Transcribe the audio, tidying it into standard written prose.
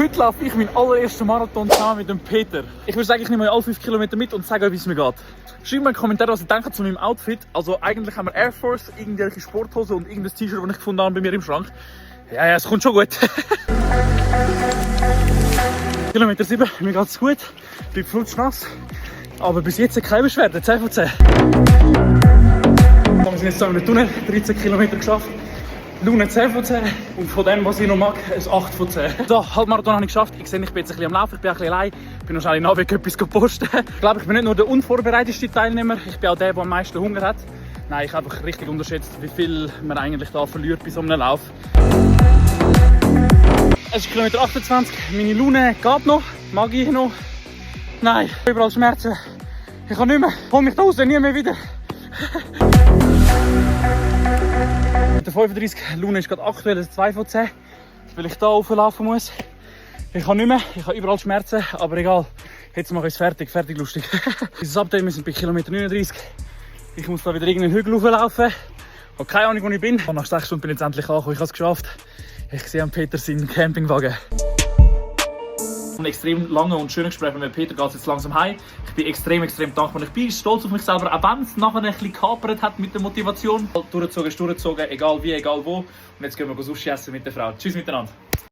Heute laufe ich meinen allerersten Marathon zusammen mit dem Peter. Ich würde sagen, ich nehme euch alle 5 Kilometer mit und sage euch, wie es mir geht. Schreibt mir in die Kommentare, was ihr denkt zu meinem Outfit. Also eigentlich haben wir Air Force, irgendwelche Sporthose und irgendein T-Shirt, das ich gefunden habe bei mir im Schrank. Ja, es kommt schon gut. Kilometer 7, mir geht es gut. Ich bin flutschnass. Aber bis jetzt keine Beschwerden, 10 von 10. Wir sind jetzt hier in den Tunnel, 13 Kilometer geschafft. Lune 10 von 10 und von dem, was ich noch mag, ein 8 von 10. So, Halbmarathon habe ich geschafft. Ich sehe, ich bin jetzt ein bisschen am Laufen, ich bin ein bisschen allein. Ich bin wahrscheinlich nachher etwas gepostet. Ich glaube, ich bin nicht nur der unvorbereitetste Teilnehmer, ich bin auch der, der am meisten Hunger hat. Nein, ich habe einfach richtig unterschätzt, wie viel man eigentlich da verliert bei so einem Lauf. Es ist Kilometer 28, meine Lune geht noch, mag ich noch. Nein, überall Schmerzen. Ich kann nicht mehr, hol mich da raus, nie mehr wieder. Mit der 35 Lune ist gerade aktuell ein 2 von 10, weil ich hier auflaufen muss. Ich kann nicht mehr, ich habe überall Schmerzen, aber egal. Jetzt mache ich es fertig lustig. Dieses Update, wir sind bei Kilometer 39. Ich muss da wieder irgendeinen Hügel hochlaufen. Ich habe keine Ahnung, wo ich bin. Und nach 6 Stunden bin ich jetzt endlich angekommen, ich habe es geschafft. Ich sehe an Peter seinen Campingwagen. Ein extrem lange und schönes Gespräch mit Peter, geht es jetzt langsam heim. Ich bin extrem dankbar. Ich bin stolz auf mich selber, auch wenn es nachher ein bisschen gehapert hat mit der Motivation. Durchgezogen ist durchgezogen, egal wie, egal wo. Und jetzt gehen wir Sushi essen mit der Frau. Tschüss miteinander.